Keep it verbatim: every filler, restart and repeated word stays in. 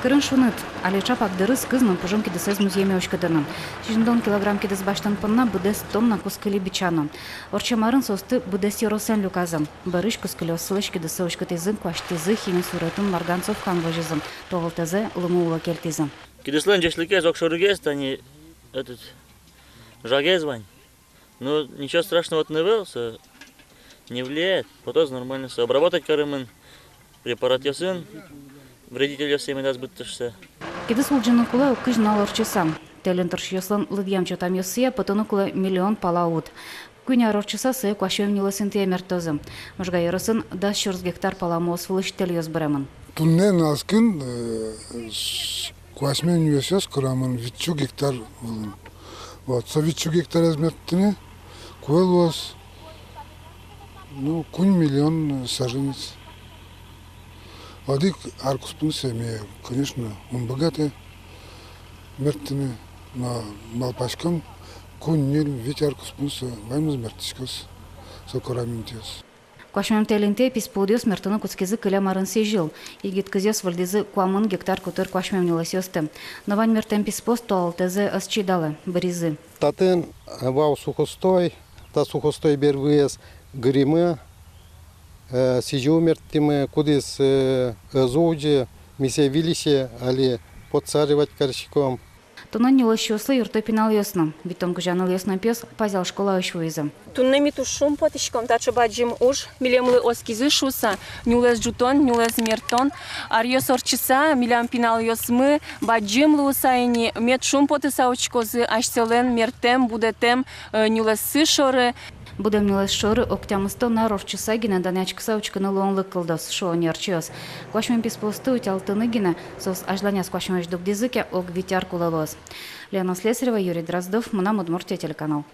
Кырын шуныт. Али чапак дырыз кыз но пужым кидысэз музъеме уськытыны. Сизьымдон килограмм кидыс басьтон понна быдэс тонна кускыли бичано. Ортчем арын соосты быдэс ёросэн люказы. Бӧрысь кускылиослэсь кидыссэ уськытӥзы, куасьтӥзы, химисуретын марганцовкаен возизы, толалтэ лымы улэ кельтӥзы. Кидыслэн ӟечлыкез огшорыгес, тани этот, жагез вань. Ну, ничего страшного отын ӧвӧл, со не влияет. Потоз нормально, со обработать каремын препаратъёсын, вредительёссэ медаз быдтыны шуса. Кидыс улӟыны кулэ ог кызь нунал ортчыса. Тэльын тыршиослэн лыдъям-чотамъёссыя потыны кулэ миллион пала уд. Куинь ар ортчыса сое куасьмем нюлэс интые мерттозы. Можга ёросын дас сюрс гектар пала муос вылысь тэльёс быремын. Туннэ нуналскын, э, с-, куасьмем нюлэсъёс курамын витьсю гектар вылын. Вот, со витьсю гектарез мерттыны кулэ луоз, ну, куинь миллион саженец. Одӥг ар куспын сое, конечно, ум быгатэ мерттыны, но малпаськом, куинь, ньыль, вить ар куспын со ваньмыз мерттӥськоз, со курамем интыос. Куасьмем тэль интые писпу удъёс мерттыны кутскизы кылем арын сӥзьыл. Егит кызъёс выльдӥзы куамын гектар котыр куасьмем нюлэсъёсты. Но вань мерттэм писпуос толалтэ ӧз чидалэ, быризы. Татын, э, вал сухостой, та сухостой бервыез гыримы, э, сӥзьыл мерттӥмы, кудӥз, э, ӧз улӟы, ми сое выльысь али подсаживать кариськом. Туннэ нюлэсьёслы юртто пиналъёс но. Витьтон кузя нылъёс но пиос Пазял школаысь вуизы. Туннэ ми туж шумпотӥськом, таӵе бадӟым уж милемлы оскизы шуса, нюлэс ӝутон, нюлэс мерттон. Аръёс ортчыса милям пиналъёсмы бадӟым луыса ини, мед шумпотыса учкозы асьсэлэн мерттэм, будэтэм, э, нюлэссы шоры. Будэм нюлэс шоры ог тямыстон ар ортчыса гинэ данъяськыса учкыны луонлык кылдоз, шуо ӧнерчиос. Куасьмем писпуосты утялтыны гинэ, соос азьланяз куасьмемысь дугдӥзы ке, ог вить ар кулэ луоз. Лена Слесарева, Юрий Дроздов, «Мынам Удмуртие» телеканал.